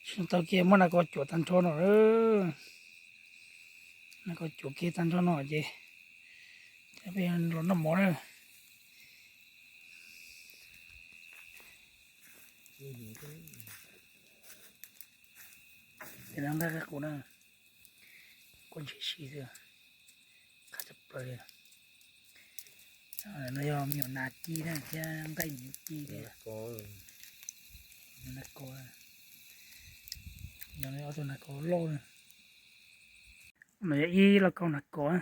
Tsis tau kiag muab nas kos cuam tag nrho no. Nas kos cuam kiag tag nrho no ces peb los noj mov na. Ces nqa qab qus na, kua ntsis si xwb, qab tshaj plaws li. No yog me nyuam nas ci na thiab nqaij ci thiab. Nas kos, yog ob tug nas kos loj na. No yog ib lauj kaub nas kos.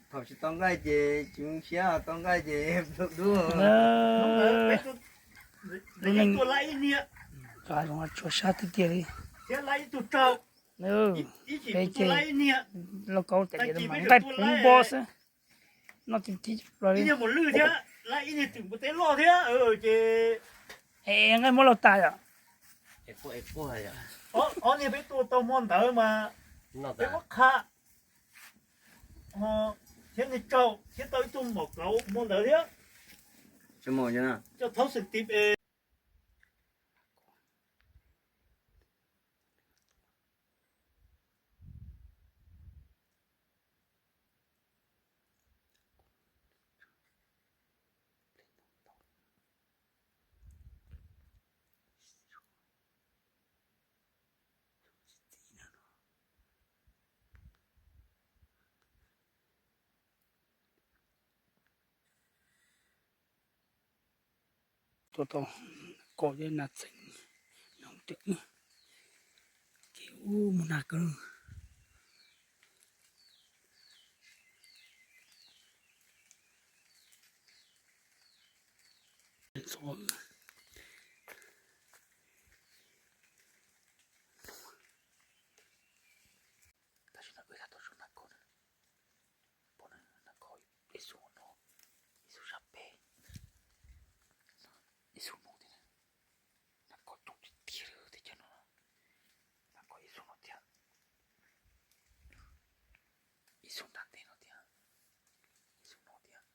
Thaum tsis tau nqaij ces tsis zoo siab, tau nqaij ces dub. Lub neej tsuas sab tiag tiag li. Peb ces lauj kaub tas ces mas nqaij puv npo xwb. Noj tib tib plaws li. Es nqaij muab lauj tas yom. Ob niag peb tua tau hmo ntawd mas peb muab qha thiab niag tsau thiab tau ib tug maum kauv hmo ntawd thiab. Coj thaub xees tiv es Tua tau kos thiab nas txheem, nyob tiam wb ces ub mus nas kawg. Tam sim no wb tau tshuav nas kos na, pom na, nas kos ib xub no, ib xub sab pem, ib xub no thiab, nas kos coob tiag tiag li teb chaws no. Nas kos ib xub no thiab, ib xub nram ntej no thiab, ib xub no thiab.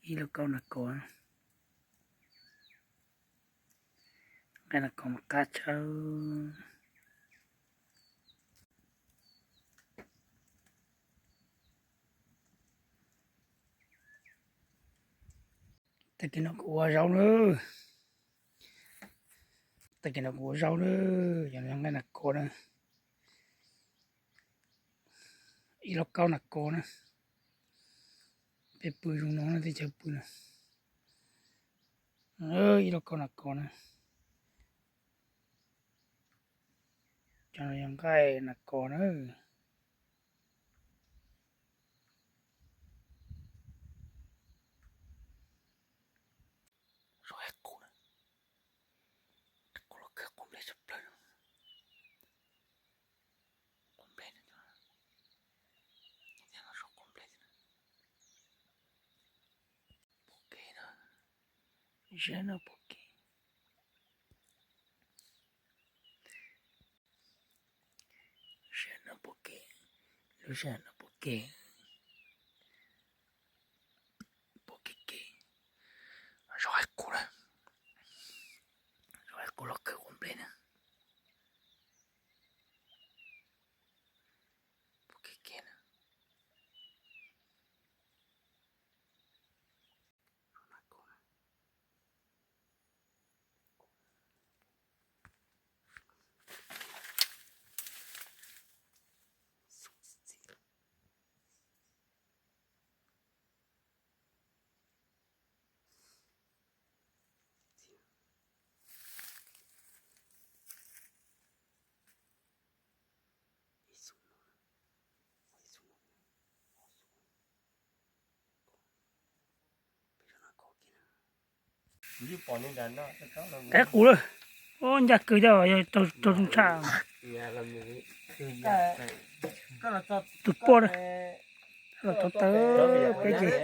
Ib lauj kaub nas kos, nqaij nas kos mas qab tshaj. Tag kis no kuv ua zaub na. Tag kis no kuv ua zaub na, yog nqaij nas kos na. Ib lauj kaub nas kos na. Peb pw zoo no na, teb chaws pw na. Ib lauj kaub nas kos na. Cov no yog nqaij nas kos na. Zov ib qus na, qus los kawg qus nplej tshaj plaws no. Qus nplej no, thiab no zov qus nplej thiab na. Pom kev na, zeb no pom kev. Sij hawm no pom kev, lub sij hawm no pom kev, pom kev kev, zov ib qus na, zov ib qus los kawg qus nplej na. Pom kev kev na. Qab qus lawm, ncaj kawg thiab, raug zoo tshaj. Tus poj na, los tov taw peb ces,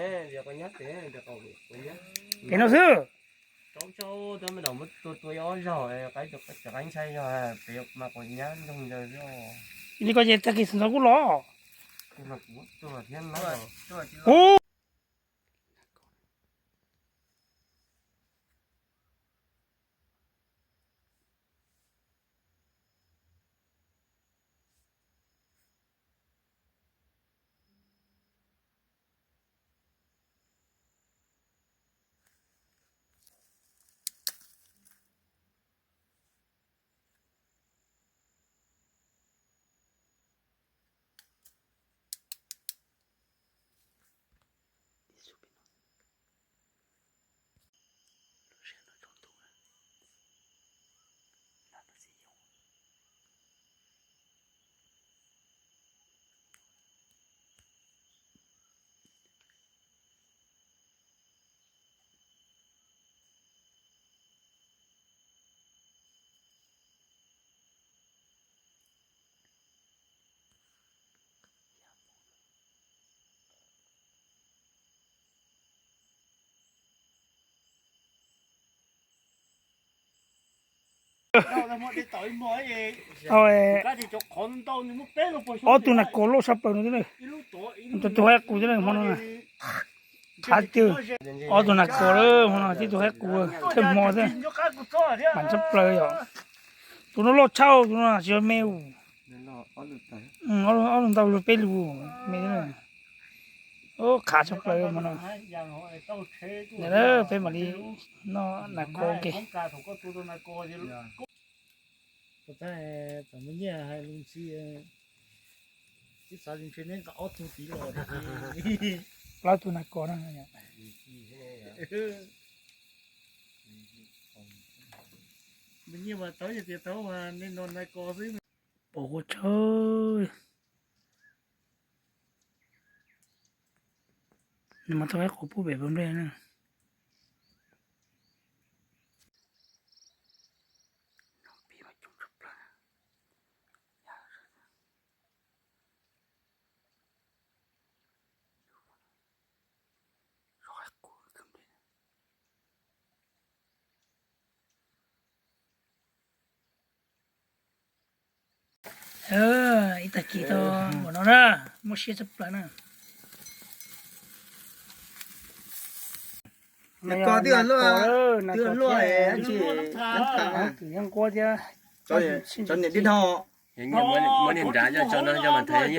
pem no xwb. Tau me dam muab tua tua ib ob zaug, cov qaib ntshai zog, pem mas quav nyab ntsoog ntawd. Li ko ces tag kis thaum ntxov kuj los. Ub. Ob tug nas kos loj tshaj plaws no, tus haib qus thiab hmo no. Qab twg ob tug nas kos lawm hmo no, tib tug haib qus thawj hmo thiab. Mas tshaj plaws yom. Tus no loj tshaj, tus no tsis yog me us. Ob lub ntau lub peb lub me. Qab tshaj plaws hmo no. Peb mam li noj nas kos ke. Plaub tug nas kos no. Pom ua tshawb. Nws mas tau ib qho pub pem pawg nplej na. Ib tag kis tau npaum no na, muaj siab tshaj plaws na. Nas kos twb luaj, twb luaj, kwv yeej nquab thiab. Cov niam tij dhau. Muab niag nrad coj tso no coj mas thev.